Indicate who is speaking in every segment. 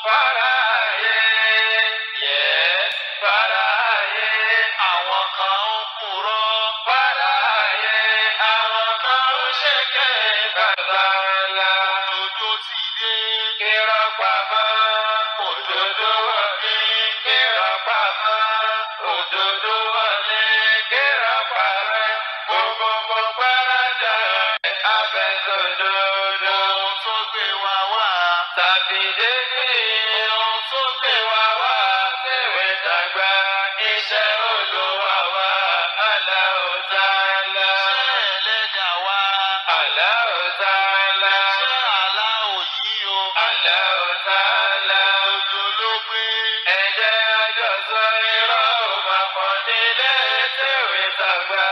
Speaker 1: Fáráyé, yes, fáráyé, àwọn kan ń purọ́. Fáráyé, àwọn kan ń ṣèké bàbá ńlá. Òdodo ti dé, irọ́ pamọ́. Òdodo wọlé, irọ́ pamọ́. Òdodo wọlé, irọ́ parẹ́. Gbogbo gbáradà abẹ́sọ̀dodo. Ohun tó gbé wa wá tàbí débí. Ohun tó gbé wa wá tèwé tàgbà. Iṣẹ́ Olúwa wa, Allahu Ta'ala. Iṣẹ́ ẹlẹ́dàá wa, Allahu Ta'ala. Iṣẹ́ Allahu yìí o, Allahu Ta'ala. Òdodo ló gbé. Ẹ jẹ́ àjọ sọ irọ́ ò máa pọ̀ nílé tèwé tàgbà.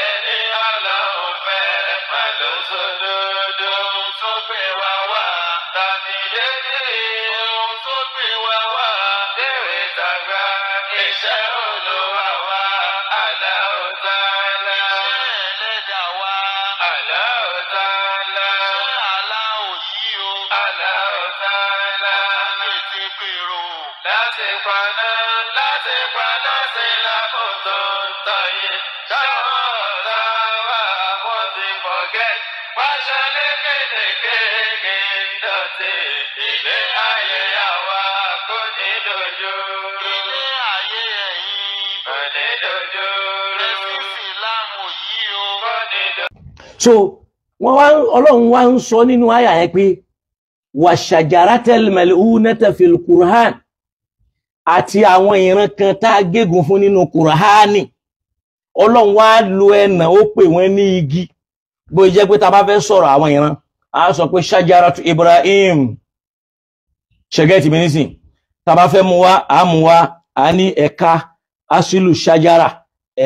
Speaker 1: Ẹni Ọlọ́run fẹ́ má ló sódodo. Ohun tó gbé wa wá tàbí débí. Ohun tó gbé wa wá tèwé tàgbà. Iṣẹ́ Olúwa wa, Allahu Ta'ala. Iṣẹ́ ẹlẹ́dàá wa, Allahu Ta'ala. Iṣẹ́ Allahu yìí o, Allahu Ta'ala. Tètè gbèrò láti paná, láti paná sí lákòótó tọ̀yé. Táwọn ọ̀tá wa wọ́n ti forget. Wáṣọ lékelèké dọ̀tí. Ilé ayé àwa kò ní dojú. Ilé ayé ẹ̀yin kò ní dojú. Ẹ̀sìn Ìsìlámù yìí o kò ní dojú.
Speaker 2: So wọ́n wá, Ọlọ́run wá ń sọ nínú àyà yẹn pé wàṣàjàrátẹ́l mal'unata fil Qur'an, àti àwọn ìran kan tá a gégùn fún nínú Kùránì. Ọlọ́run wá lo ẹnà, ó pè wọ́n ní igi. Bó jẹ́ pé tá a bá fẹ́ sọ̀rọ̀ àwọn ìran, a sọ pé ṣajaratu Ibrahim, ṣẹgẹ́tì mi nísìn. Tá a bá fẹ́ mú wá, a mú wá, a ní ẹ̀ka asilu ṣajara,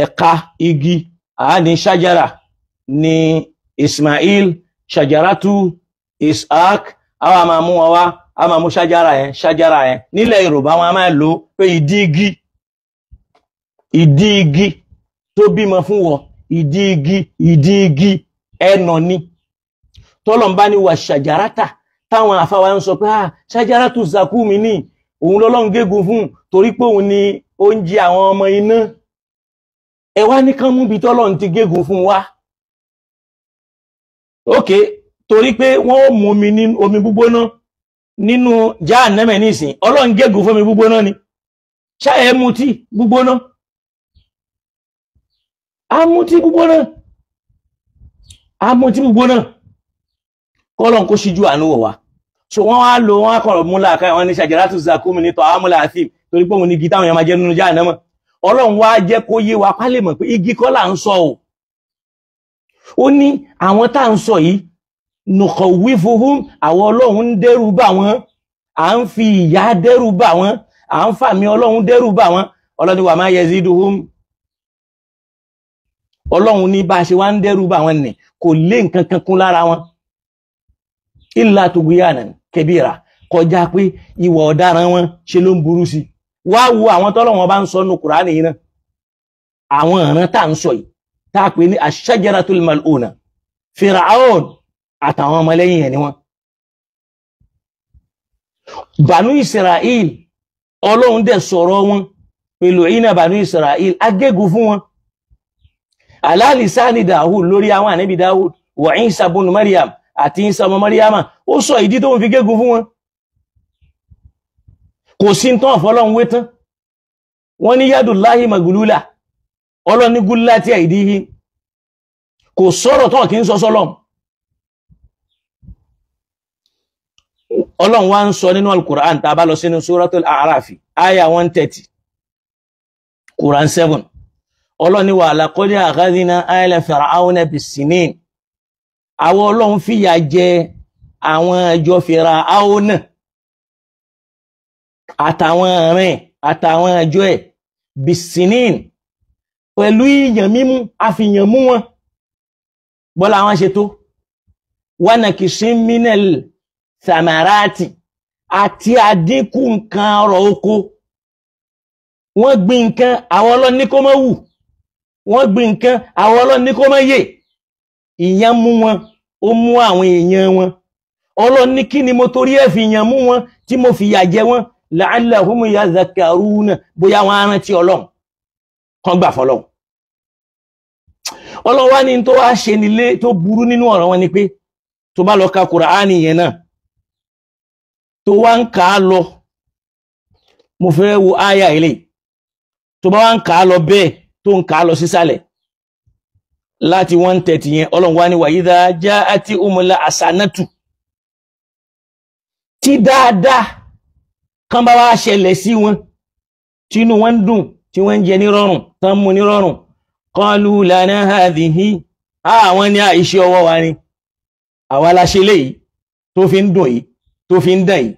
Speaker 2: ẹ̀ka igi, a ní ṣajara ní Ismail, ṣajaratu Ishaq. Àwa máa mú wọn wá, a máa mú ṣajara yẹn, ṣajara yẹn nílẹ̀ Yorùbá wọn a máa lò pé ìdí igi, ìdí igi tó bímọ fún wọn, ìdí igi, ìdí igi ẹnà ni. Tọ́lọ̀ ń bá ní wà ṣàjárátà, táwọn àfáwà ń sọ pé ah, ṣàjárátù zakumi ní òun lọ́lọ́run gégùn fún, torí pé òun ni oúnjẹ àwọn ọmọ iná. Ẹ wá ní kán mú bí tọ́lọ̀ ti gégùn fún wa. Ok, torí pé wọ́n ó mú omi ní omi gbígbóná nínú Jahannama nísìn, Ọlọ́run gégùn fún omi gbígbóná ni. Ṣáà ẹ mutí gbígbóná, a mutí gbígbóná, a mutí gbígbóná. Kọ́lọ̀n kó ṣíjú àánú wọ̀ wá. So wọ́n wá lo, wọ́n á kọ̀rọ̀ mú láàká, wọn ní ṣàjàrátù zakumi ní tọ́ àmúlà àti torí pé òun ní igi táwọn èèyàn máa jẹ nínú Jahannama. Ọlọ́run wá jẹ́ kó yé wa ká lè mọ̀ pé igi kọ́ là ń sọ o. Ó ní àwọn tá à ń sọ yìí, nukhawifuhum, àwọn Ọlọ́run ń dẹ́rù bà wọ́n, à ń fi ìyà dẹ́rù bà wọ́n, à ń fàmì Ọlọ́run dẹ́rù bà wọ́n. Ọlọ́run ní wa ma yaziduhum, Ọlọ́run ní bá a ṣe wá ń dẹ́rù bà wọ́n nì kò lé nǹkan kan kún lára wọn, illa tughyanan kabira, kọjá pé ìwà ọ̀daràn wọn ṣe ló ń burú sí. Wá wo àwọn tọ́lọ́wọ́n bá ń sọ nù Kùránì yìí náà, àwọn ìran tá à ń sọ yìí tá a pè ní ash-shajaratul mal'una, Fir'aun àtàwọn ọmọlẹ́yìn ẹ̀ ni wọ́n. Banu Israel, Ọlọ́run dẹ̀ sọ̀rọ̀ wọn pẹ̀lú iná Banu Israel, agégùn fún wọn ala lisani Dawud, lórí àwọn ànábì Dawud, wa Isa bunu Maryam àti Isa ọmọ Maryama. Ó sọ ìdí tó ń fi gégùn fún wọn. Kò sí tán àfọlọ́run wé tán. Wọ́n ní yadullahi maglula, Ọlọ́run ní gullati aydihi. Kò sọ̀rọ̀ tán kì í sọ sọ́lọ́run. Ọlọ́run wá ń sọ nínú Al-Qur'an, tá a bá lọ sínú Suratul A'raf aya 130, Quran 7, Ọlọ́run ní wa laqad akhadhna ala Fir'auna bis-sinin. Àwọn Ọlọ́run fìyà jẹ àwọn ẹjọ́ Fir'auna àtàwọn ẹ̀rìn àtàwọn ẹjọ́ ẹ̀ bis-sinin, pẹ̀lú ìyàn mímú, àfihàn mú wọn. Bọ́lá wọn ṣe tó wa naqsin minal samarati, àti àdínkù nǹkan ọrọ̀ oko. Wọ́n gbin nǹkan, àwọn Ọlọ́run ní kó má wù. Wọ́n gbin nǹkan, àwọn Ọlọ́run ní kó má yè. Ìyàn mú wọn, ó mú àwọn èèyàn wọn. Ọlọ́run ní kí ni mo torí ẹ̀ fi yàn mú wọn tí mo fi yà jẹ wọn, la'allahum yadhakkaruna, bóyá wọn á rántí Ọlọ́run kan gbà fọlọ́run. Ọlọ́run wá ní tó wá ṣe nílé tó burú nínú ọ̀rọ̀ wọn ni pé tó bá lọ ka Kùránì yẹn náà tó wá ń kà á lọ, mo fẹ́ wo áyà ilé, tó bá wá ń kà á lọ bẹ́ẹ̀ tó ń kà á lọ sísàlẹ̀ láti 130 yẹn, Ọlọ́run wá ní wa idha ja'ati umul hasanatu, tí dáadáa kan bá wá ṣẹlẹ̀ sí wọn, tínú wọn ń dùn, tí wọ́n ń jẹ nírọ̀rùn, tán mú nírọ̀rùn, qalu lana hadhihi, àwọn ní àìṣe ọwọ́ wa ni, àwa la ṣe léyìí tó fi ń dùn yìí, tó fi ń dàn yìí.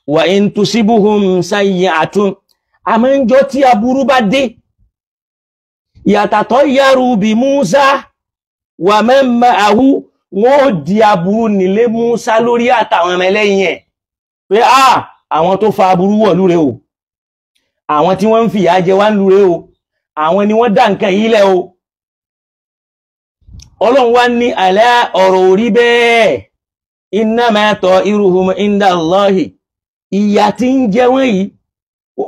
Speaker 2: Wa in tusibuhum sayyi'atun, àmọ́ ń jọ tí aburú bá dé, yatatayyaru bi Musa wa man ma'ahu, wọ́n ó di aburú nílé Musa lórí àtàwọn ọmọlẹ́yìn ẹ̀ pé àwọn tó fa aburú wọ̀ lúre o, àwọn tí wọ́n ń fìyà jẹ wá ń lúre o, àwọn ni wọ́n dá nǹkan yìí lẹ̀ o. Ọlọ́run wá ní àlẹ́ ọ̀rọ̀ orí bẹ́ẹ̀, innama ta'iruhum inda Allahi, ìyà tí ń jẹ wọ́n yìí,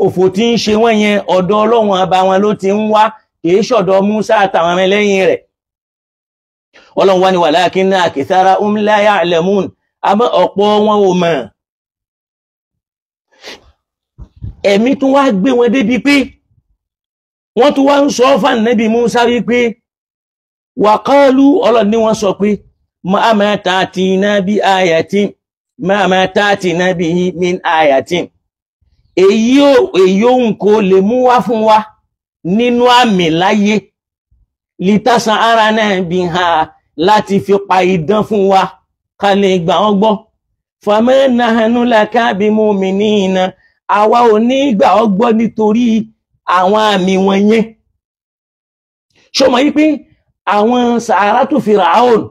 Speaker 2: òfò tí ń ṣe wọ́n yẹn, ọ̀dọ̀ Ọlọ́run ọba wọn ló ti ń wá, kìí ṣọ̀dọ̀ Musa àtàwọn ọmọlẹ́yìn rẹ̀. Ọlọ́run wá ní walakinna aktharahum la ya'lamun, àmọ́ ọ̀pọ̀ wọn ò mọ̀. Ẹ̀mí tún wá gbé wọn débi pé wọ́n tún wá ń sọ fún Ànábì Musa wípé wàkọ́lù, Ọlọ́run ní wọ́n sọ pé ma ta'tina bi ayatin, ma ta'tina bihi min ayatin, èyí òun kò lè mú wá fún wa nínú àmì láyé, litasan ara náà bí ha, láti fi pa idán fún wa ká lè gbà wọ́n gbọ́. Fama nahnu laka bimuminina, àwa ò ní gbà ọ́ gbọ́ nítorí àwọn àmì wọ̀nyẹn. Ṣó mọ̀ yí pé àwọn sàáràtù Fìràún,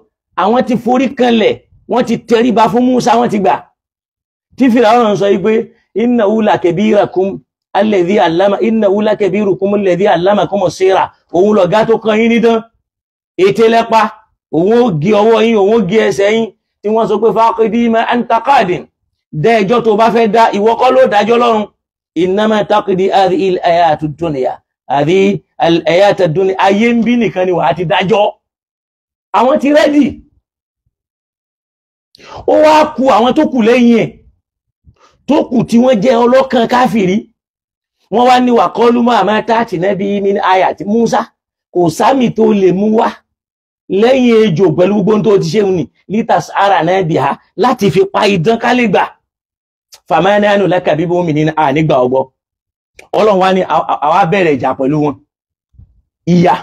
Speaker 2: àwọn ti forí kanlẹ̀, wọ́n ti tẹríba fún Musa, wọ́n ti gbà. Tí Fìràún sọ yí pé innahu lakabirakum alladhi allama, innahu lakabirukum alladhi allamakum as-sira, òun lọ̀gá tó kan yín nídán, ètè lẹ́pa, òun ó gé ọwọ́ yín, òun ó gé ẹsẹ̀ yín, tí wọ́n sọ pé faqdi ma anta qadin, dá ẹjọ́ tó bá fẹ́ dá, ìwọ kọ́ ló dájọ́ lọ́run. Innama taqdi hadhihi al-ayatu ad-dunya, hadhihi al-ayatu ad-dunya, ayé ń bí nìkan ni wà á ti dájọ́. Àwọn ti rẹ́dì, ó wá kù àwọn tó kù lẹ́yìn ẹ̀, tó kù tí wọ́n jẹ́ ọlọ́kàn káfìrí, wọ́n wá ní wa qalu ma ta'tina bihi min ayati, Musa kò sámì tó lè mú wá lẹ́yìn ejò pẹ̀lú gbogbo tó ti ṣe ní litas ara náà biha, láti fi pa idán ká lè gbà. Fama nahnu laka bimu'minina, nígbà ọgbọ́. Ọlọ́run wá ní àwa bẹ̀rẹ̀ ìjà pẹ̀lú wọn. Ìyà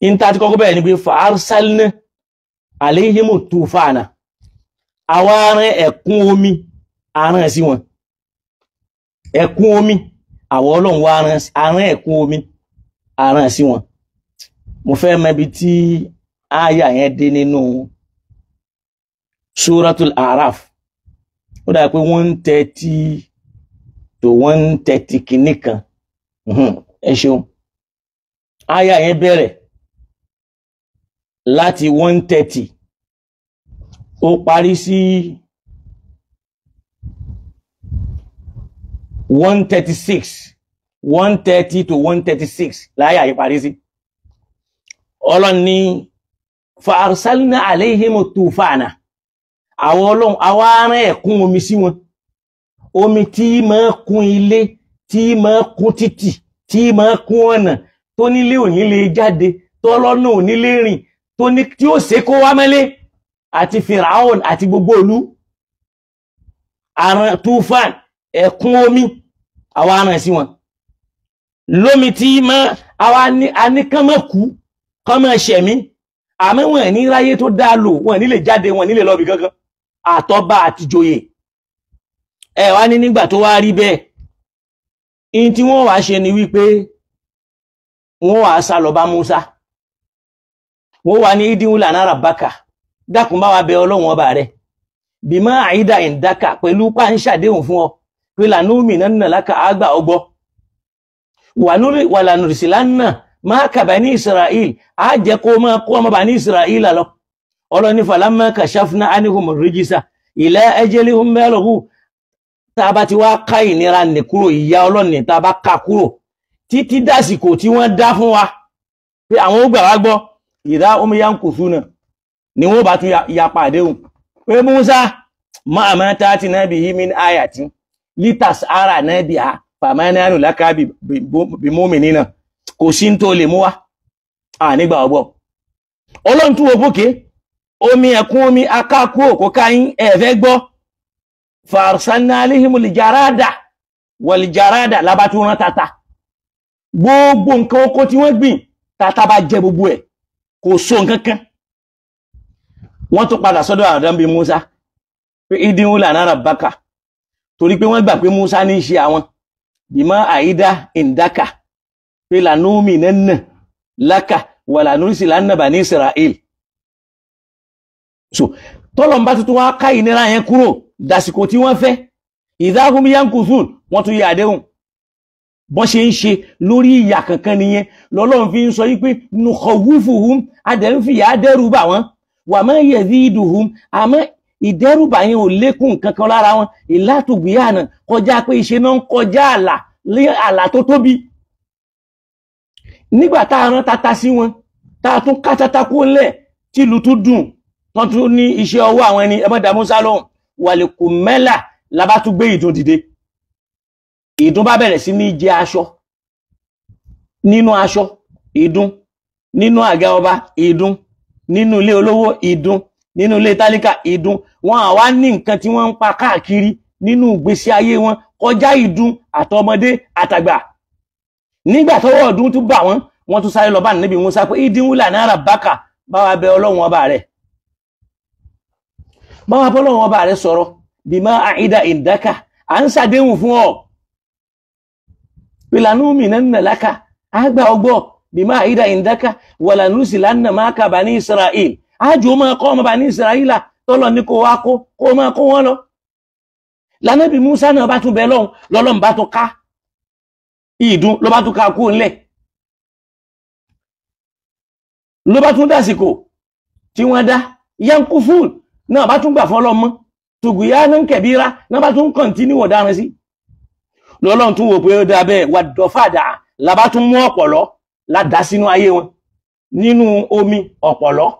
Speaker 2: ìta tí kọ́kọ́ bẹ̀rẹ̀ ni pé fa arsalna alayhimu tufana, àwa rán ẹ̀kún omi arán sí wọn, ẹ̀kún omi, àwọn Ọlọ́run wá arán ẹ̀kún omi arán sí wọn. Mo fẹ́ mọ̀ ibi tí áyà yẹn dé nínú Suratul Araf. Ó dà pé 130 to 130 kìíní kan. Ẹ ṣeun. Áyà yẹn bẹ̀rẹ̀ láti 130, ó parí sí 136, 130 to 136 láyà yìí parí sí. Ọlọ́run ní fa arsalna alayhimu tufana, àwọn Ọlọ́run àwa rán ẹ̀kún omi sí wọn, omi tí máa kún ilé, tí máa kún títì, tí máa kún ọ̀nà, tó nílé òní lè jáde, tọ́lọ́nà òní lè rìn, tó ní tí ó ṣe kó wá mẹ́lé, àti Fìràún àti gbogbo ìlú. Àrùn tufan, ẹ̀kún omi, àwa rán sí wọn lómi tí máa àwa ní kán mọ́ kú, kán mọ́ ṣẹ̀mí, àmọ́ wọn ní ráyé tó dá lò, wọn ní lè jáde, wọn ní lè lọ́bi kankan, àtọba àtìjòyè. Ẹ wá ní nígbà tó wá rí bẹ́ẹ̀, in tí wọ́n wá ṣe ni wípé wọ́n wá sá lọ bá Musa, wọ́n wá ní ìdíhùn lànà rabbaka, dákun bá wa bẹ Ọlọ́run ọba rẹ̀, bímọ àìdá ìdáka, pẹ̀lú páńṣàdéhùn fún ọ pé lànà òmìnira láka àgbà ọgbọ́, wà lànà ìsìlánà máa kà bá ní Israel, á jẹ́ kó máa kó ọmọ bá ní Israel lọ. Ọlọ́ni falamma kashafna anhum rijisa ila ajalihum balaghu. Tá a bá ti wá ká ìnira nì kúrò, ìyà ọlọ́ni tá a bá ká kúrò títí dásìkò tí wọ́n dá fún wa pé àwọn ó gbà wá gbọ́, idha hum yankuthuna, ni wọ́n bá tún yapa àdéhùn pé Musa ma ma ta'tina bihi min ayatin litas'ara biha fama nahnu laka bimu'minina. Kò sí tó lè mú wá à nígbà ọgbọ́. Ọlọ́run tún wo bókè omi ẹ̀kún omi akákú òkú káyín ẹ̀fẹ́ gbọ́. Farsalna alihimul jarada wal jarada lábátún rán tata. Gbogbo nǹkan oko tí wọ́n gbìn tata bá jẹ gbogbo ẹ̀, kò so nǹkan kan. Wọ́n tún padà sọ́dọ̀ àdánbí Musa pé idinwó lànà rabbaka, torí pé wọ́n gbà pé Musa ní í ṣe àwọn bímọ àìdá ìndáka pé lànúmì nánà láka wà lànúsì lánà bà ní Israel. So tọ́lọ̀ ń bá tuntun wá ká ìnira yẹn kúrò dàsìkò tí wọ́n fẹ́, ìdáhùn yankuthun, wọ́n tún yẹ àdéhùn. Bọ́n ṣe ń ṣe lórí ìyà kankan nìyẹn lọ́lọ́run fi ń sọ wípé nukhawifuhum, adẹ̀ńfìyà dẹ́rù bà wọ́n, wa ma yaziduhum, àmọ́ ìdẹ́rùbà yẹn ò lékún kankan lára wọn, ìlàtògbìyànà kọjá pé iṣẹ́ náà ń kọjá àlà lé àlà tó tóbi. Nígbà tá a rán tata sí wọn, tá a tún ká tata kó ńlẹ̀ tìlú tún dùn, tán tún ní iṣẹ́ ọwọ́ àwọn ẹni ẹ má dá Musa lóhùn, wàlẹ̀kù mẹ́là labá tún gbé ìdun dìde. Ìdun bá bẹ̀rẹ̀ sí ní jẹ aṣọ, nínú aṣọ ìdun, nínú àga ọba ìdun, nínú ilé olówó ìdun, nínú ilé tálíkà ìdun. Wọn àwa ní nǹkan tí wọ́n ń pa káàkiri nínú ìgbésí ayé wọn kọjá ìdun àtọmọdé àtàgbà. Nígbà tọ́wọ́ ọdún tún bà wọ́n, wọ́n tún sáré lọ bá níbi Musa pé ìdínwó lànà rabbaka, bá wa bẹ Ọlọ́run ọba rẹ̀, bá wa bọ́ Ọlọ́run ọba rẹ̀ sọ̀rọ̀, bima àìdá ìdáka, à ń ṣàdéhùn fún ọ ìlànà òmìnira láka àgbà ọgbọ́, bima àìdá ìdáka wàlànúsìlánà máa kà bá ní Israel, ájò máa kọ́ ọmọ bá ní Israẹla tọ́lọ ní kó wá kó kó máa kó wọn lọ. Lànàbí Musa náà bá tún bẹ lọ́hùn, lọ́lọ́run bá tún ká ìdun, ló bá tún ká kú ńlẹ̀, ló bá tún dásìkò tí wọ́n dá yankufun náà bá tún gbà fọlọ́mọ tùgùyá náà ń kẹ̀bíra náà bá tún kọ̀ǹtínú ọ̀daràn sí. Lọ́lọ́run tún wò pé ó dá bẹ́ẹ̀, wà dọ̀fàdà làbá tún mú ọ̀pọ̀lọ́ ládàá sínú ayé wọn, nínú omi ọ̀pọ̀lọ́,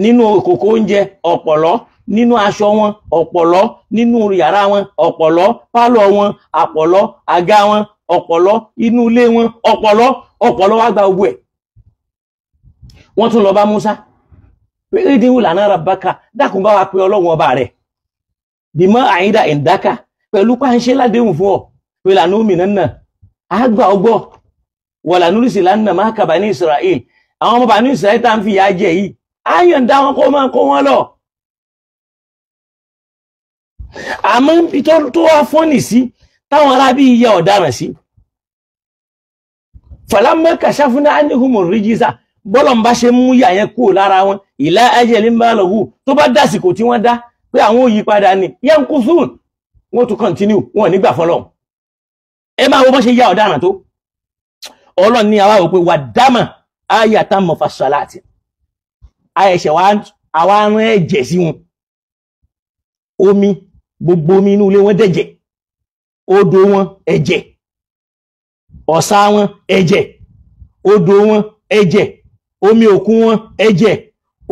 Speaker 2: nínú kòkó oúnjẹ ọ̀pọ̀lọ́, nínú aṣọ wọn ọ̀pọ̀lọ́, nínú yàrá wọn ọ̀pọ̀lọ́, pálọ̀ wọn àpọ̀lọ́, àga wọn ọ̀pọ̀lọ́, inú ilé wọn ọ̀pọ̀lọ́, ọ̀pọ̀lọ́ wá gba gbogbo ẹ̀. Wọ́n tún lọ bá Musa pé ìdínwó lànà rabbaka, dákun bá wa pé Ọlọ́run ọba rẹ̀ bímọ àyídà ìdáka pẹ̀lú páńṣẹ́ ládéhùn fún ọ pé lànà òmìnira náà àgbà ọgbọ́ wọ̀là núrísì lánàá má kà bá ní Israel, àwọn ọmọ bá ní Israel tá ń fi ìyà jẹ yìí, ayọ̀ǹda wọn kó máa kó wọn lọ. Àmọ́ ibi tó wá fọ́nì sí táwọn arábí yẹ ọ̀daràn sí, falamma kashafna anhum rijisa, bọ́lọ̀ ń bá ṣe mú yà yẹn kúrò lára wọn, ila ajalin balaghu, tó bá dásìkò tí wọ́n dá pé àwọn ò yí padà ní yankuthun, wọ́n tún kọ́ntínú, wọn nígbà fọlọ́. Ẹ máa wo bọ́n ṣe ya ọ̀daràn tó. Ọlọ́run ní àwa wò pé wà dámà ayatan mufassalati, àìṣẹ̀ àwa rán ẹ̀jẹ̀ sí wọn, omi gbogbo omi inú ilé wọn dẹ̀jẹ̀, odò wọn ẹ̀jẹ̀, ọ̀sà wọn ẹ̀jẹ̀, odò wọn ẹ̀jẹ̀, omi òkun wọn ẹ̀jẹ̀,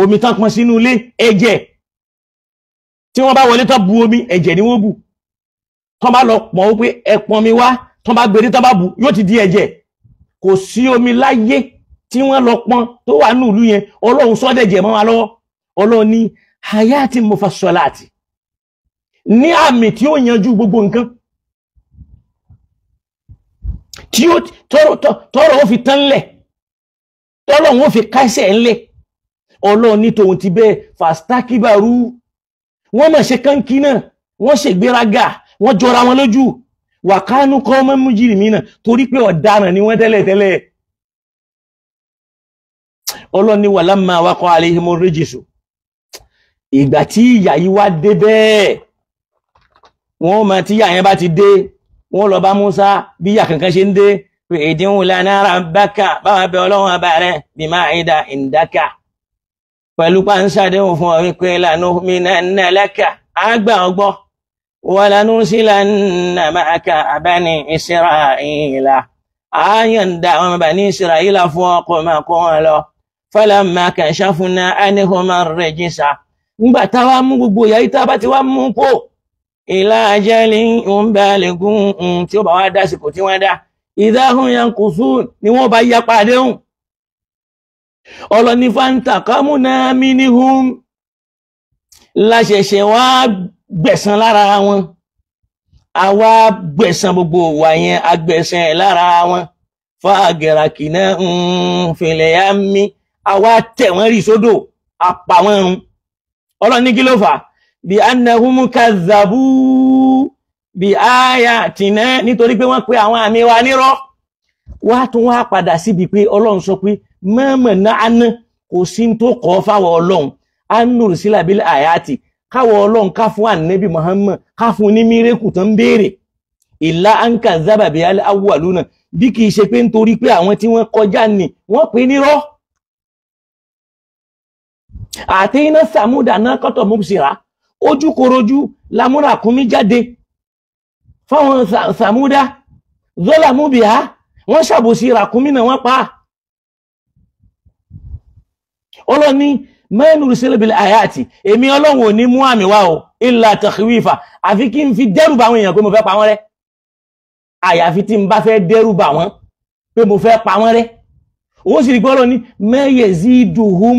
Speaker 2: omi tán pọn sínú ilé ẹ̀jẹ̀. Tí wọ́n bá wọlé tán bu omi ẹ̀jẹ̀ ni wọ́n bù, tán bá lọ pọn ó pé ẹ pọn mi wá, tán bá gbèrè tán bá bù yóò ti di ẹ̀jẹ̀. Kò sí omi láyé tí wọ́n lọ pọn tó wà ní ìlú yẹn, Ọlọ́run sọ́dẹ̀jẹ̀ mọ́ wa lọ́wọ́. Ọlọ́run ní hayati mufassalati, ní àmì tí ó yanjú gbogbo nǹkan, tí ó tọrọ ó fi tán lẹ̀, tọ́lọ́run ó fi kásẹ̀ ńlẹ̀. Ọlọ́run ní tòun ti bẹ́ẹ̀ fastakibaru, wọ́n mọ̀ ṣe kánkí náà, wọ́n ṣègbéraga, wọ́n jọra wọn lójú, wàkánú kọ́ mọ́ mujrimina, torí pé ọ̀daràn ni wọ́n tẹ́lẹ̀ tẹ́lẹ̀. Ọlọ́run ní walamma waqa alayhimu rijsu, ìgbà tí ìyà yìí wá dé bẹ́ẹ̀, wọ́n mọ̀ tí ìyà yẹn bá ti dé, wọ́n lọ bá Musa bí ìyà kankan ṣe ń dé, pé ìdínwó lana rabbaka, báwa bẹ Ọlọ́run ọba rẹ̀ bima àìdá ìndáka, Pẹ̀lú pàǹsàdéhùn fún ọ wípé lanu'minanna laka àgbà ọgbọ́ wa lanursilanna ma'aka bani Isra'ila àyàndà àwọn bani Isra'ila fún ọkọ̀ máa kó wọn lọ. Falamma kashafna anhuma ar-rijsa ńgbà táwa mú gbogbo ìyá yìí tá a bá ti wá mú kó ila ajalin hum balighun tí ó bá wá dásìkò tí wọ́n dá idha hum yankuthun ni wọ́n bá yapa àdéhùn. Ọlọ́ni fantaqamna minhum láṣẹ̀ṣẹ̀ wá gbẹ̀san lára wọn. Àwa gbẹ̀san gbogbo wà yẹn agbẹ̀san ẹ̀ lára wọn. Faghraqnahum fil yammi àwa tẹ̀ wọ́n rí sódò apá wọn run. Ọlọ́ni kí ló fà? Bí annahum kazzabu bí ayatina nítorí pé wọ́n pe àwọn àmì wa nírọ́. Wá tún wá padà síbi pé Ọlọ́run sọ pé mọ́mọ̀ náà ná kò sí tó kọ́ fáwọn Ọlọ́run anúrù sílàbílẹ̀ àyàtì káwọ Ọlọ́run ká fún ànẹ́bí Muhammad ká fún ní mírèkù tó ń béèrè ìlà anka zábàbí awwaluna bí kì í ṣe pé nítorí pé àwọn tí wọ́n kọjá ní wọ́n pè nírọ́. Àti iná sàmúdà náà kọ́tọ̀ mubsira ojúkorojú lámúràkúnmí jáde fáwọn sàmúdà zọ́làmúbìá wọ́n ṣàbòsí ràkúnmí náà wọ́n pa á. Ọlọ́ni mẹ́nu sílẹ̀bìlì àyàtì èmi Ọlọ́run ò ní mú àmì wá o illa takhwifa àfi kí n fi dẹ́rù bà àwọn èèyàn pé mo fẹ́ pa wọ́n rẹ́. Àyàfi tí n bá fẹ́ dẹ́rù bà wọ́n pé mo fẹ́ pa wọ́n rẹ́. Ó sì rí pé Ọlọ́ni ma yaziduhum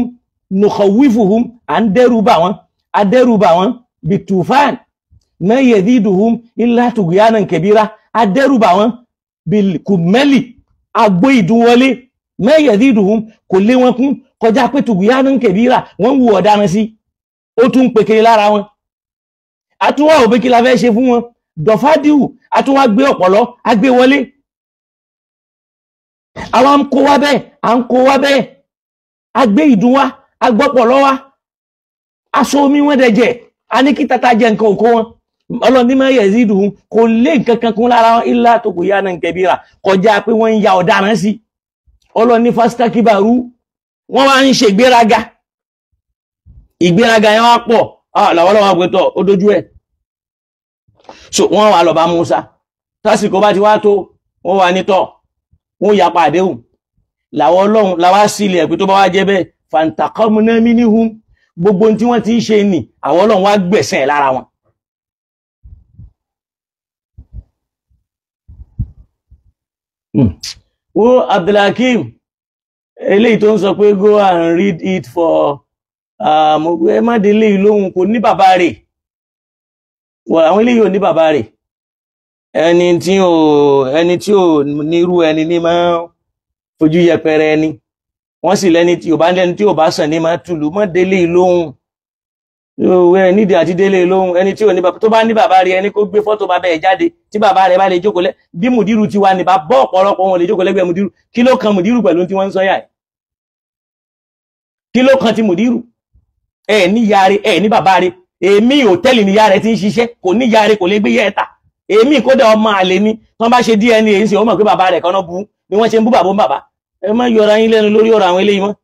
Speaker 2: nukhawifuhum à ń dẹ́rù bà wọ́n a dẹ́rù bà wọ́n bitufan ma yaziduhum illa tughyanan kabira a dẹ́rù bà wọ́n bilkumeli agbó ìdúnwọlé ma yaziduhum kò lé wọn kún kọjá pé tùgùyánú kẹbíra wọ́n wù ọ̀daràn sí ó tún pèkèrè lára wọn. Àtúnwà òbí kí la fẹ́ ṣe fún wọn dọ̀fádìwù àtúnwà gbé ọ̀pọ̀lọ́ agbé wọlé. Àwọn ń kó wá bẹ́ẹ̀ à ń kó wá bẹ́ẹ̀ agbé ìdun wá agbọ́pọ̀lọ́ wá aṣọ omi wọn dẹ̀jẹ̀ a ní kí tata jẹ nǹkan òkó wọn. Ọlọ́ni máa yẹ̀ sí ìdùn kò lé nǹkan kan kún lára wọn ilá tùgùyánú kẹbíra kọjá pé wọ́n ń ya ọ̀daràn sí. Ọlọ́ni fásitakibaru wọ́n wá ń ṣe ìgbéraga ìgbéraga yẹn wá pọ̀ làwọn ọlọ́wọ́ àgbẹ̀tọ̀ ó dojú ẹ̀. So wọ́n wà lọ bá Musa tásìkò bá ti wá tó wọ́n wà nítọ̀ wọ́n yapa àdéhùn làwọn ọlọ́run làwa sílẹ̀ pé tó bá wá jẹ́ bẹ́ẹ̀ fantaqamna minhum gbogbo tí wọ́n ti ń ṣe nì àwọn ọlọ́run wá gbẹ̀sẹ̀ lára wọn. Wo Abdulhakeem eléyìí tó ń sọ pé go and read it for ẹ má délé lóhun kò ní bàbá rẹ̀ wọ́n àwọn eléyìí ò ní bàbá rẹ̀ ẹni tí ò nírú ẹni ní máa fojú yẹpẹrẹ ẹni wọ́n sì lẹ́ni tí ò bá lẹ́ni tí ò bá sàn ní máa tùlù mọ́ délé lóhun ẹ nídìí àti délé lóhun ẹni tí ò ní bàbá tó bá ní bàbá rẹ̀ ẹni kó gbé fọ́tò bàbá ẹ̀ jáde tí bàbá rẹ̀ bá lè jókòó lẹ́ bí mùdírù ti wà ní bá bọ́ ọ̀pọ̀lọpọ̀ wọn lè jókòó lẹ́gbẹ̀ẹ́ mùdírù kí ló kan mùdírù pẹ̀lú tí wọ́n ń sọ yà ẹ̀ kí ló kan ti mùdírù ẹ ní ìyá rẹ̀ ẹ ní bàbá rẹ̀ èmi hòtẹ́ẹ̀lì ní ìyá rẹ̀ ti ń ṣiṣẹ́ kò ní ìyá rẹ̀ kò lè gbé yẹ ẹ̀ta èmi kódà ọmọ àlè ni tí wọ́n bá ṣe DNA ń ṣe ó mọ̀ pé bàbá rẹ̀ kan náà bú ni wọ́n ṣe ń bú bàbá ń bàbá ẹ má yọra yín lẹ́nu lórí ọ̀rọ̀ àwọn eléyìí mọ́.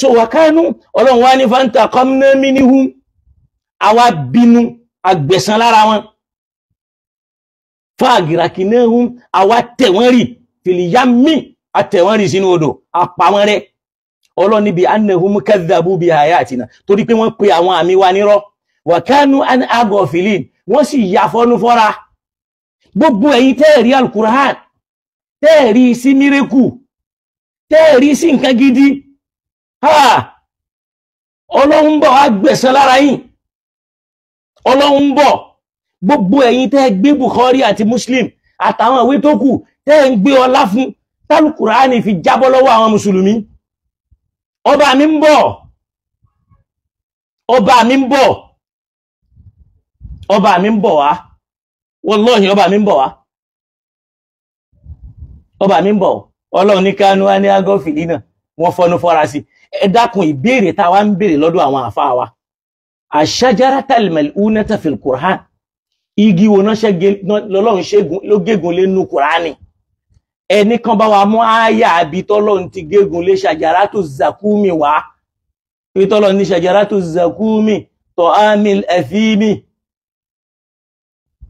Speaker 2: So wàkánú Ọlọ́run wá ní fantaqamna minhum àwa bínú agbẹ̀san lára wọn faghraqnahum àwa tẹ̀ wọ́n rì fil yammi àtẹ̀ wọ́n rì sínú odò àpá wọn rẹ́. Ọlọ́run níbi annahum kadhabu bi ayatina torí pé wọ́n pe àwọn àmì wa nírọ́ wa kanu an aghafilin wọ́n sì ya fọ́nú fọ́ra. Gbogbo ẹ̀yin tẹ́ẹ̀rí alukur'an tẹ́ẹ̀rí sí mírèkù tẹ́ẹ̀rí sí nǹkan gidi Ọlọ́run bọ̀ wá gbẹ̀san lára yín. Ọlọ́run bọ̀ gbogbo ẹ̀yin tẹ́ gbé Bukhari àti Muslim àtàwọn ìwé tó kù tẹ́ ń gbé ọlá fún tálùkùránì fi jábọ́ lọ́wọ́ àwọn mùsùlùmí. Ọba mi ń bọ̀ ọba mi ń bọ̀ ọba mi ń bọ̀ wá wallahi ọba mi ń bọ̀ wá ọba mi ń bọ̀. Ọlọ́run ní kánú wá ní agọ́fìlì náà wọ́n fọnú fọ́ra sí. Ẹ dákun ìbéèrè táwa ń béèrè lọ́dọ̀ àwọn àfáà wa ash-shajaratal mal'unata fil Qur'an igi wo náà lọ́lọ́run ṣẹ́gun ló gégùn lé nú Kùránì ẹnì kan bá wa mú àyà àbí tọ́lọ́run ti gégùn lé ṣàjàràtù zakumi wá Ìtọ́lọ̀ ní ṣàjárátù zakumi ta'amil athimi,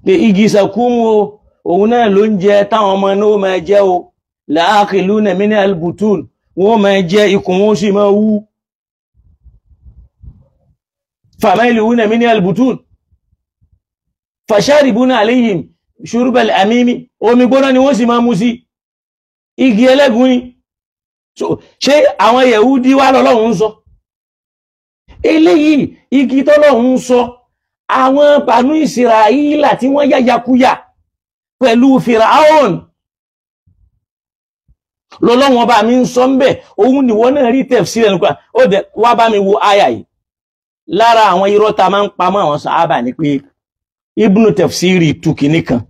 Speaker 2: pé igi zakumu o, òun náà ló ń jẹ táwọn ọmọ náà máa jẹ o, la'akiluna min albutun, wọ́n máa jẹ ikùn wọn sì máa wú, famailuna min albutun, fasharibuna alayhim shurbal amimi, omi gbóná ni wọ́n sì máa mú sí, igi ẹlẹ́gùn ni. Ṣé àwọn Yẹ̀húdí wá lọ́lọ́run ń sọ eléyìí? Igi tọ́lọ́run ń sọ, àwọn Banu Israila tí wọ́n yáyakúyà pẹ̀lú Firaun lọ́lọ́run ọba mi ń sọ ń bẹ̀, òun nìwọ náà rí tafsir ẹnu kan. Ó dẹ̀ wá bá mi wo àyà yìí. Lára àwọn irọ́ ta máa ń pamọ́ àwọn sàábà ni pé Ibnu Tafsiri tú kinní kan,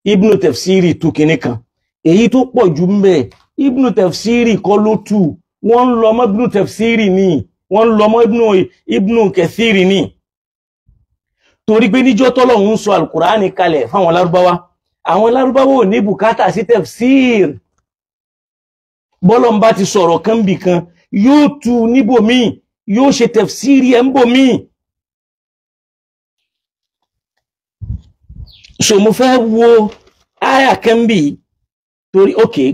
Speaker 2: Ibnu Tafsiri tú kinní kan, èyí tó pọ̀ jù ń bẹ̀ Ibnu Tafsiri kọ́ ló tú, wọ́n ń lọ mọ́ Ibnu Tafsiri ni, wọ́n ń lọ mọ́ Ibnu Kathiri ni. Torí pé níjọ́ tọ́lọ́hun ń sọ Al-Qur'ani kalẹ̀ fáwọn Lárúbáwá, àwọn Lárúbáwá ò ní bùkátà sí tafsir. Bọ́lọ̀ ń bá ti sọ̀rọ̀ kan bì kan, yóò tú níbòmíì, yóò ṣe tafsiri ẹ̀ ń bòmíì. So mo fẹ́ wo àyà kan bì torí ókè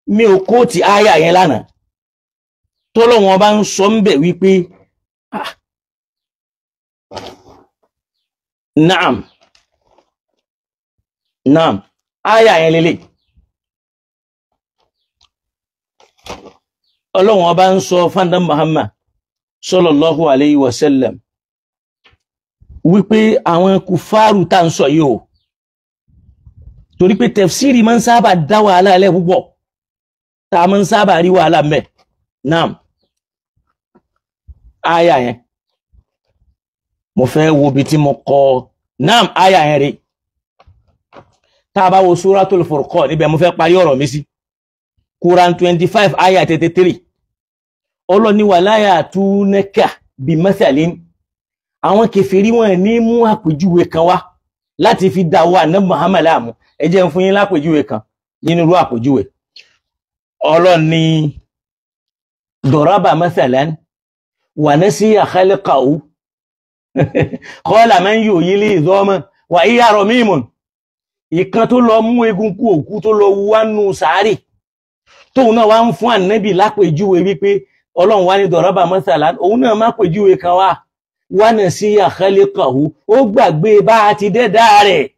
Speaker 2: mi ò kóòtì àyà yẹn lánàá, tọ́lọ́wọ́n bá ń sọ ń bẹ̀ wípé naam naam, àyà yẹn lélẹ̀. Ọlọ́wọ́n bá ń sọ fanda Muhammad sallallahu alayhi wa sallam wípé àwọn kùfárù tá ń sọ yìí o, torí pé tẹ̀fsírì máa ń sábà dá wàhálà ẹlẹ́ púpọ̀, tá a máa ń sábà rí wàhálà mẹ́. Naam, àyà yẹn mo fẹ́ wo bí tí mo kọ. Naam, àyà yẹn rí. Tá a bá wo Suratul Furqan níbẹ̀ mo fẹ́ parí ọ̀rọ̀ mi sí, Quran 25 àyà 33. Ọlọ́ni wala ya'tunaka bi mathalin, àwọn kèfèrí wọn ní mú àpèjúwe kan wá láti fi dá wa ní Muhammad láàmú. Ẹ jẹ́ n fún yín lápèjúwe kan nínú irú àpèjúwe. Ọlọ́ni daraba mathalan wa nasiya khalqahu qala man yuhyil idhama wa hiya ramimun. Ìkan tó lọ mú egun kú òkú tó lọ wánú sàárè, tóun náà wá ń fún ànábì lápèjúwe wípé Ọlọ́run wá ní daraba mathalan, òun náà má pèjúwe kan wá, wa nasiya khalqahu, ó gbàgbé bá a ti dẹ́dá rẹ̀.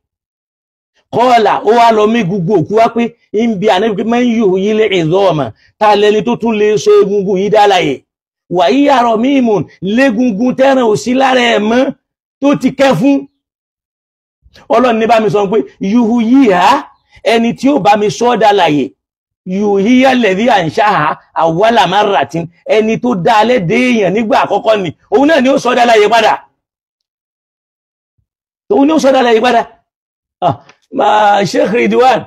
Speaker 2: Kọ́ọ̀là ó wá lọ mí gbogbo òkú wá pé ń bi ànábì pé man yuhyil idhama, ta lẹni tó tún lè sọ egungun yìí dálàyè, wa hiya ramimun, légungun tẹ́ràn ò sí lára ẹ̀ mọ́ tó ti kẹ́ fún. Ọlọ́run ní bá mi sọ pé yuhyiha, ẹni tí ó bá mi sọ dálàyè, yuhyiha alladhi anshaha awwala marratin, ẹni tó dá alẹ́ dé èèyàn nígbà àkọ́kọ́ ni, òun náà ni ó sọ dálàyè padà, òun ni ó sọ dálàyè padà. Ma Sheikh Ridwan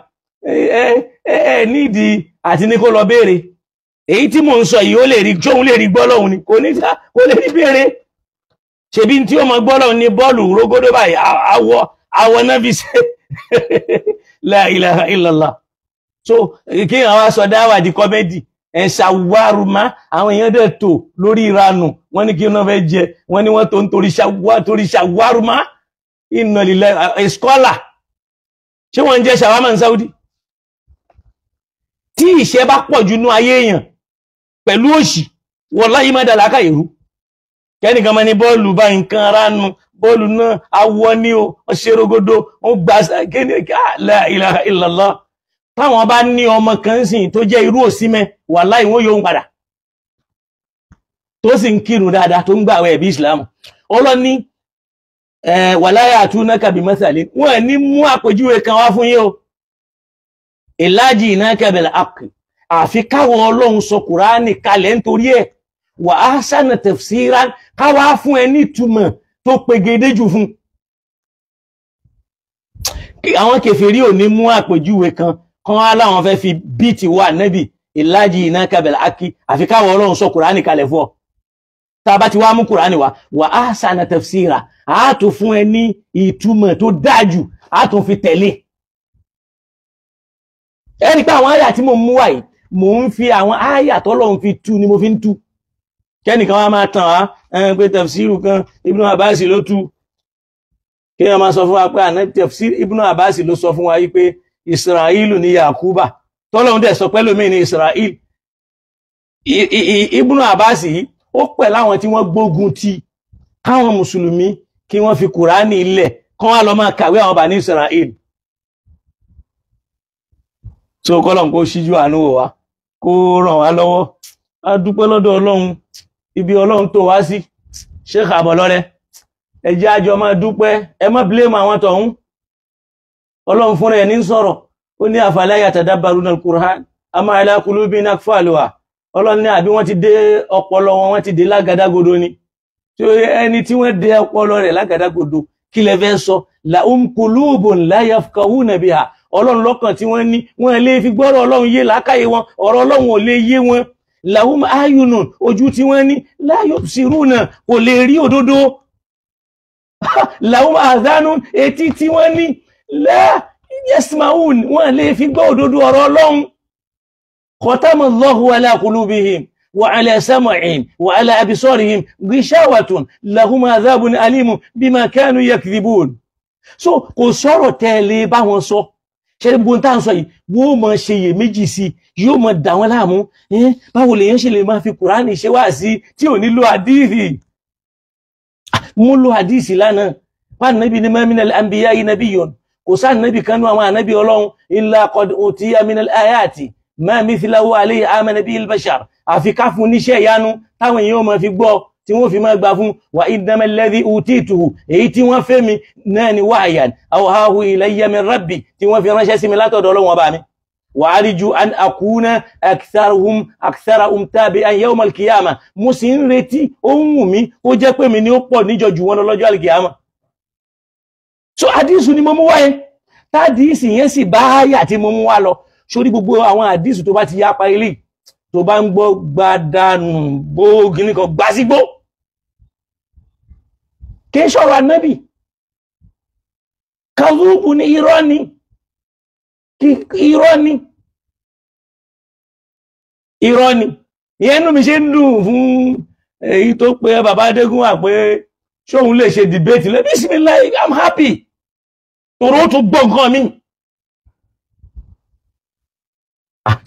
Speaker 2: ẹ nídìí àti ní kó lọ béèrè èyí tí mò ń sọ yìí, ó lè rí jóun lè rí gbọ́ lọ́hùn ni, kò ní kó lè rí béèrè. Ṣebí tí ó mọ gbọ́ lọ́hùn ní bọ́ọ̀lù rógódó báyìí, awọ náà fi ṣe. La ilaha illallah. So kí àwọn aṣọ dáwà di kọ́mẹ́dì ẹ̀ ṣàwárùmá, àwọn èèyàn dẹ̀ tò lórí ìranù, wọ́n ní kí wọ́n fẹ́ jẹ, wọ́n ní wọ́n tó ń torí ṣàwárùmá. Inna lillahi, scholar ṣé wọ́n ń jẹ́ ṣàwámà ní Saudi? Tí ìṣẹ́ bá pọ̀ jù nú ayé èèyàn pẹ̀lú òṣì, wallahi má dàlákà ìrú. Kẹ́nìkan máa ní bọ́ọ̀lù bá nǹkan ránu, bọ́ọ̀lù náà awọ ní o, wọ́n ṣe rogodo, wọ́n gbà kéde, la ilaha illallah. Táwọn bá ní ọmọ kan sìn tó jẹ́ irú òsínmẹ́, wallahi wọ́n yóò ń padà, tó sì ń kírun dáadáa, tó ń gbààwẹ̀ bí Islam. Ọlọ́ni wala ya'tunaka bi mathalin, wọ́n ní mú àpèjúwe kan wá fún yín o, illa ji'naka bil haqqi, àfi káwọn Ọlọ́run sọ Kùránì kalẹ̀ nítorí ẹ̀, wa ahsana tafsiran, káwá fún ẹ ní ìtumọ̀ tó pegedé jù fún. Àwọn kèfèrí ò ní mú àpèjúwe kan kan wá láwọn fẹ́ fi bíìtì wà nẹ́bì, illa ji'naka bil haqqi, àfi káwọn Ọlọ́run sọ Kùránì kalẹ̀ fún ọ. Tá a bá ti wá mú Kùránì wá, wa ahsana tafsira, a tún fún ẹ ní ìtumọ̀ tó dájú, a tún fi tẹ̀lé. Ẹ rí pé àwọn àyà tí mo mú wá yìí, mò ń fi àwọn àyà tọ́lọ́run fi tú ni mo fi ń tú. Kẹ́nìkan wá máa tàn wá pé tafsiru kan Ibn Abbas ló tú. Kí wọ́n máa sọ fún wa pé àná tafsir Ibn Abbas ló sọ fún wa yí pé Isra'ilu ní Yakuba, tọ́lọ́hún dẹ̀ sọ pé lómi ní Isra'il. Ibn Abbas yìí ó pẹ̀ láwọn tí wọ́n gbógun ti káwọn mùsùlùmí kí wọ́n fi Kùránì ilẹ̀ kán wá lọ máa kàwé àwọn Bani Isra'il. So kọ́lọ̀ kó ṣíjú àánú wò wá, kó ràn wá lọ́wọ́. A dúpẹ́ lọ́dọ̀ Ọlọ́run, ibi Ọlọ́run tó wá sí. Sheikh Abolore, ẹ jẹ́ àjọ máa dúpẹ́, ẹ má blame àwọn tọ̀hún. Ọlọ́run fúnra ẹ̀ ní sọ̀rọ̀, ó ní afala yatadabbaruna al-Qur'an ama ala qulubin aqfaluha. Ọlọ́run ní àbí wọ́n ti dé ọpọlọ wọn, wọ́n ti dé lágàdágodo ni. Tí ẹni tí wọ́n dé ọpọlọ rẹ̀ lágàdágodo, kí lẹ fẹ́ sọ? Lahum qulubun la yafqahuna biha. Ọlọ́run lọ́kàn tí wọ́n ní, wọ́n lè fi gbọ́rọ̀ Ọlọ́run yé làákàyè wọn, ọ̀rọ̀ Ọlọ́run ò lè yé wọn. Lahum ayunun, ojú tí wọ́n ní, la yubsiruna, kò lè rí òdodo. Lahum adhanun, etí tí wọ́n ní, la yasma'un, wọ́n lè fi gbọ́ òdodo ọ̀rọ̀ Ọlọ́run. Khatama Allahu ala qulubihim wa ala sam'ihim wa ala absarihim ghishawatun lahum adhabun alimun bima kanu yakdhibun. So kò sọ̀rọ̀ tẹ́lẹ̀ bá wọn sọ. Ṣe gbogbo tá à ń sọ yìí, wọ́n mọ̀ ṣe iye méjì sí, yóò mọ̀ dà wọ́n láàmú. Báwo lèyàn ṣe lè máa fi Kùránì ṣe wá sí tí ò ní lo àdíìsì? Mo lo àdíìsì lánàá. Wà nàbí ní ma minal anbiya'i nabiyyun, kò sáà nàbí kanú àwọn ànábì Ọlọ́run illa qad utiya minal ayati ma mithlahu alayhi amana bihil bashar. Àfi ká fún níṣẹ́ ìyanu táwọn èèyàn máa fi gbọ́, tí wọ́n fi máa gbà fún. Wa innama alladhi utituhu, èyí tí wọ́n fẹ́ mi náà ni wahyan awhahu ilayya min rabbi, tí wọ́n fi ránṣẹ́ sí mi látọ̀dọ̀ Ọlọ́run ọba mi. Wa arju an akuna aktharahum tabi'an yawm al-qiyamah. Mo sì ń retí, ó ń wù mí kó jẹ́ pé mi ni ó pọ̀ níjọ jù wọn lọ lọ́jọ́ al-qiyamah. So àdísù ni mo mú wáyé, tádìísì yẹn sì bá áyà tí mo mú wá lọ. Sórí gbogbo àwọn àdísù tó bá ti yapa ilé, tó bá ń gbọ́ gbádànù gbóògì nìkan gbásígbó, kì í ṣọ̀rọ̀ ànábì. Kàzúbù ní irọ́ ni, irọ́ ni, irọ́ ni. Ìyẹn inú mi ṣe ń dùn fún èyí tó pé bàbá Adégún wà pé ṣóun lè ṣe dìbéètì lẹ́. Bismillah, I'm happy. Tòró tún gbọ́ nǹkan mi.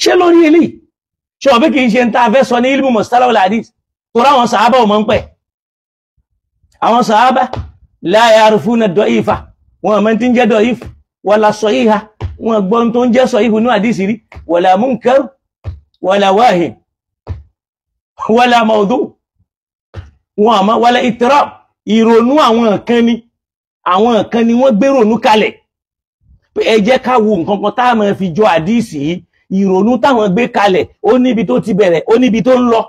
Speaker 2: Ṣé lórí eléyìí? Ṣé wọ́n bí kì í ṣe ń tá a fẹ́ sọ ní ilmu mustalah wal hadith? Torí àwọn sàábà ò mọ̀ ń pẹ̀. Àwọn sàábà la ya'rifuna ad-da'ifa, wọn mọ̀ tí ń jẹ́ da'if, wala sahiha, wọn gbọ́n tó ń jẹ́ sahihu ní àdísì rí, wala munkar, wala wahin, wala mawdu', wọn àmọ́ wala ittirab. Ìrònú àwọn kan ni, àwọn kan ni wọ́n gbé rònú kalẹ̀ pé ẹ jẹ́ ká wo nǹkan kan tá a máa fi jọ àdísì yìí. Ìrònú táwọn gbé kalẹ̀ ó níbi tó ti bẹ̀rẹ̀, ó níbi tó ń lọ.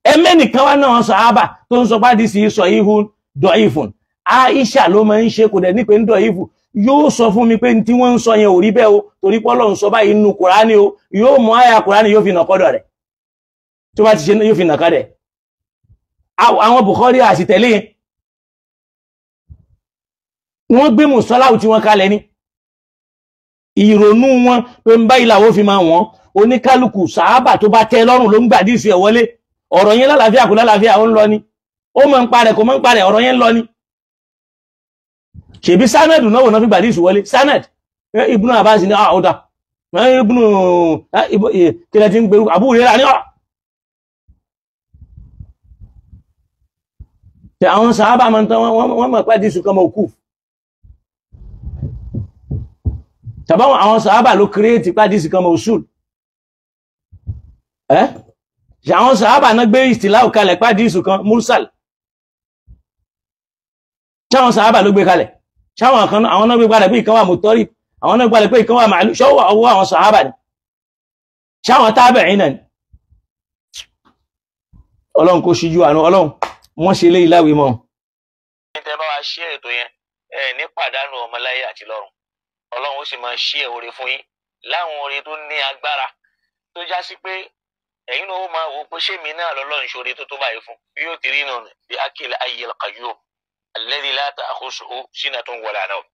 Speaker 2: Ẹmẹ́nìkan wá náà sàhábà tó ń sọ pé àdísì sahihun da'ifun. Aisha ló máa ń ṣe, kò dẹ̀ ní pé ń da'ifu. Yóò sọ fún mi pé tí wọ́n ń sọ yẹn ò rí bẹ́ẹ̀ o, torí pé Ọlọ́run sọ báyìí nínú Kùránì o. Yóò mú àyà Kùránì, yóò fi nà kọ́dọ̀ rẹ̀. Tó bá ti ṣe, yóò fi nà kọ́dẹ̀. Àwọn Bukhari àsìtẹ̀lé yẹn, wọ́n gbé mùsọ́láwù tí wọ́n kalẹ̀ ni. Ìrònú wọn pé ń bá ìlàwó fi máa wọ́n. Oníkálukú sàábà tó bá tẹ́ lọ́rùn ló ń gbà díìsì ẹ̀ wọlé. Ọ̀rọ̀ yẹn lálàáfíà kò lálàáfíà, ó ń lọ ni. Ó mọ̀ ń parẹ̀ kò mọ̀ ń parẹ̀, ọ̀rọ̀ yẹn ń lọ ni. Ṣèbí sanad náà wò náà fi gbà díìsì wọlé. Sanad Ibn Abbas ní ọ̀dà, Ibn kílẹ̀ tí ń gbèrú Abu Hurairah ní ọ̀. Àwọn sàábà máa ń tán, wọ́n mọ̀ pé díìsì kan mọ̀ òkú. Tàbáwọn àwọn sàábà ló kírètì pàdísì kan mọ̀ usul. Ẹ́ àwọn sàábà náà gbé ìstìláwò kalẹ̀ pàdísì kan mursal. Ṣáwọn sàábà ló gbé kalẹ̀? Ṣáwọn kan àwọn náà gbé kalẹ̀ pé ìkan wà mùtọ́rì, àwọn náà gbé kalẹ̀ pé ìkan wà màálù, ṣọ́wọ́ ọwọ́ àwọn sàábà ni? Ṣáwọn tábẹ̀rín náà ni? Ọlọ́run kó ṣíjú àánú Ọlọ́run, wọ́n ṣe lé ìláwé mọ́.
Speaker 1: Tẹ́ bá wa ṣí ètò yẹn, ẹ ní pàdánù ọmọláyé àti lọ́run. Ọlọ́run ó sì máa ṣí ẹ̀ oore fún yín láwọn oore tó ní agbára tó já sí pé ẹ̀yin náà ó máa wò pé ṣé mi náà lọ́lọ́run ṣoore tó tó báyìí fún. Bí yóò ti rí nù bí akil ayyil qayyum alladhi la ta'khusuhu sinatun wala nawm.